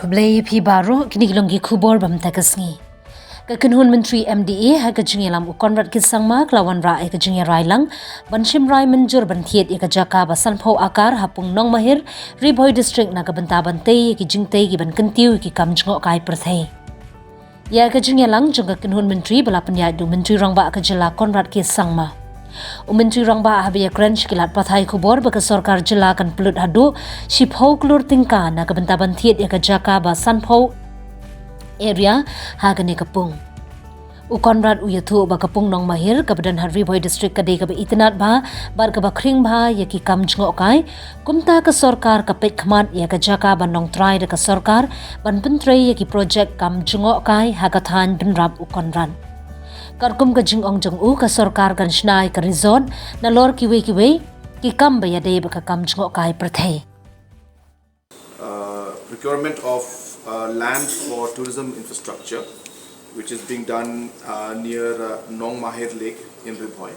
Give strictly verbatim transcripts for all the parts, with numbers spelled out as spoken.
Khublei ïa phi baroh, kine ki long ki khubor ba mynta ka sngi. Ka kynhun myntri M D A ha ka jingïalam u Conrad K Sangma ka la wanrah ïa ka jingïarai lang ban shim rai mynjur ban thied ïa ka jaka ba sanphew akar ha pung Nongmahir, Ri Bhoi District na ka bynta ban tei ïa ki jingtei kiban kyntiew ïa ki kam jngohkai pyrthei. Ïa ka jingïalang jong ka kynhun myntri ba la pynïaid da u Myntri Rangbah ka jylla Conrad K Sangma. U Myntri Rangbah haba ïakren sha ki lad pathai khubor ba ka sorkar jylla kan pynlut haduh shiphew klur tyngka na ka bynta ban thied ïa ka jaka ba sanphew area ha kane ka pung. U Conrad u ïathuh ba ka pung Nongmahir kaba don ha Ri Bhoi District ka dei kaba itynnad bha bad kaba khring bha ïa ki kam jngohkai, kumta ka sorkar ka peit khmat ïa ka jaka ban long trai da ka sorkar ban pyntrei ïa ki projek kam jngohkai ha ka thaiñ, bynrap u Conrad. Katkum ka jingong jong u, ka sorkar kan shna ïa ka resort nalor kiwei kiwei ki kam ba ïadei bad ka kam jngohkai pyrthei. Uh, procurement of uh, land for tourism infrastructure, which is being done uh, near uh, Nongmahir Lake in Ri Bhoi.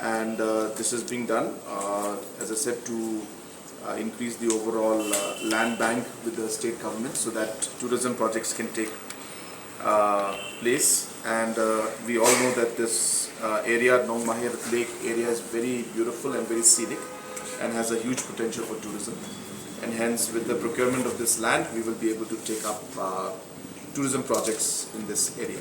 And uh, this is being done, uh, as I said, to uh, increase the overall uh, land bank with the state government so that tourism projects can take uh, place. And uh, we all know that this uh, area, Nongmahir Lake area, is very beautiful and very scenic and has a huge potential for tourism. And hence, with the procurement of this land, we will be able to take up uh, tourism projects in this area.